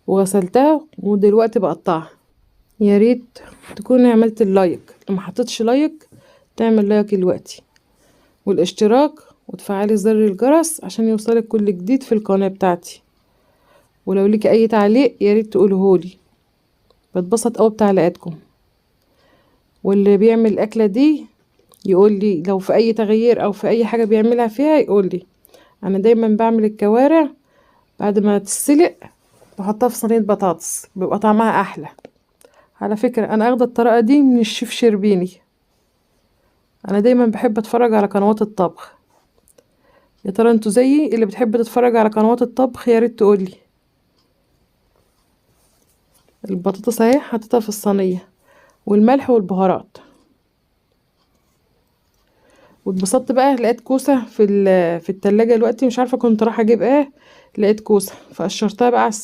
وغسلتها ودلوقتي بقطعها. يا ريت تكون عملت ال like، لو ما حطيتش like تعمل like دلوقتي، والاشتراك، وتفعلي زر الجرس عشان يوصلك كل جديد في القناة بتاعتي. ولو ليك اي تعليق يا ريت تقولهولي، بتبسط قوي بتعليقاتكم. واللي بيعمل الاكلة دي يقول لي لو في اي تغيير او في اي حاجة بيعملها فيها يقول لي. انا دايما بعمل الكوارع بعد ما تتسلق بحطها في صينية بطاطس، بيبقى طعمها احلى. على فكرة انا اخده الطريقة دي من الشيف شربيني، انا دايما بحب اتفرج على قنوات الطبخ. يا ترى انتوا زيي اللي بتحب تتفرج على قنوات الطبخ؟ يا ريت تقولي. البطاطس اهي حطيتها في الصينية، والملح والبهارات. واتبسطت بقى، لقيت كوسة في التلاجة دلوقتي، مش عارفه كنت رايحة اجيب ايه، لقيت كوسة فقشرتها بقى على السريع.